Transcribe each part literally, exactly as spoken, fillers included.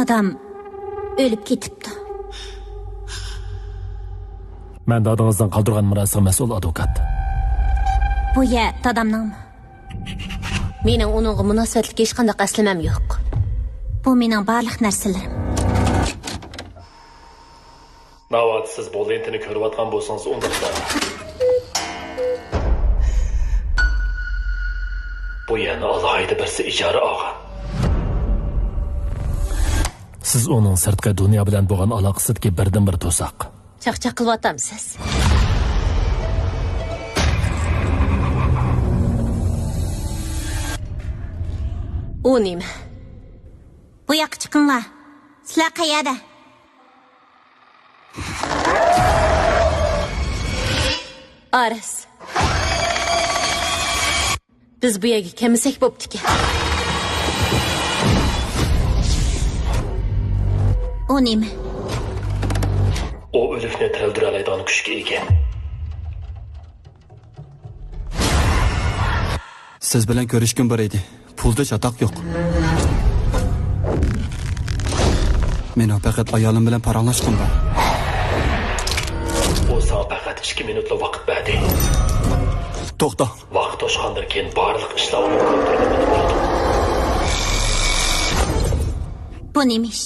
دادام ئۆلۈپ كېتىپتۇ. مەن دادىڭىزنىڭ قالدۇرغان مىراسىغا مەسئۇل ئادۋوكات. بۇ يەر دادامنىڭمۇ؟ مېنىڭ ئۇنىڭغا مۇناسىۋەتلىك ھېچقانداق ئەسلىمەم يوق. بۇ مېنىڭ بارلىق نەرسىلىرىم. ناۋادا سىز بۇ لېنتىنى كۆرۈۋاتقان بولسىڭىز، ئۇنداقتا بۇ يەرنى ئالاھىدە بىرسى ئىجارە ئالغان. سىز ئۇنىڭ سىرتقى دۇنيا بىلەن بولغان ئالاقىسىدىكى بىردىنبىر توساق. چاقچاق قىلىۋاتامسىز؟ ئۇ نېمە؟ بۇ ياققا چىقىڭلار. سىلەر قەيەردە؟ ئارس. بىز بۇ يەرگە كەلمىسەك بوپتىكەن. ئۇ نېمە؟ ئۇ ئۆلۈكنى تىرىلدۈرەلەيدىغان كۈچكە ئىگە. سىز بىلەن كۆرۈشكۈم بار ئىدى. پۇلدا چاتاق يوق. مېنىڭ پەقەت ئايالىم بىلەن پاراڭلاشقۇم بار. ئۇ ساڭا پەقەت ئىككى مىنۇتلا ۋاقىت بەردى. توختاڭ. ۋاقىت توشقاندىن كېيىن بارلىق ئىشلار ئۇنىڭ كونترولىدا بولىدۇ. بۇ نېمە ئىش؟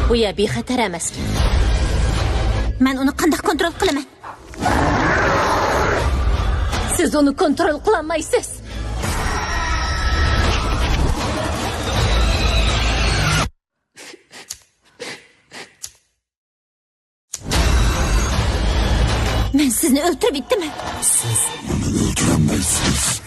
بۇ يەر بىخەتەر ئەمەسكەن. مەن ئۇنى قانداق كونترول قىلىمەن؟ سىز ئۇنى كونترول قىلالمايسىز. مەن سىزنى ئۆلتۈرۈپ يىتتىممەن. سىز ئۇنى ئۆلتۈرەلمەيسىز.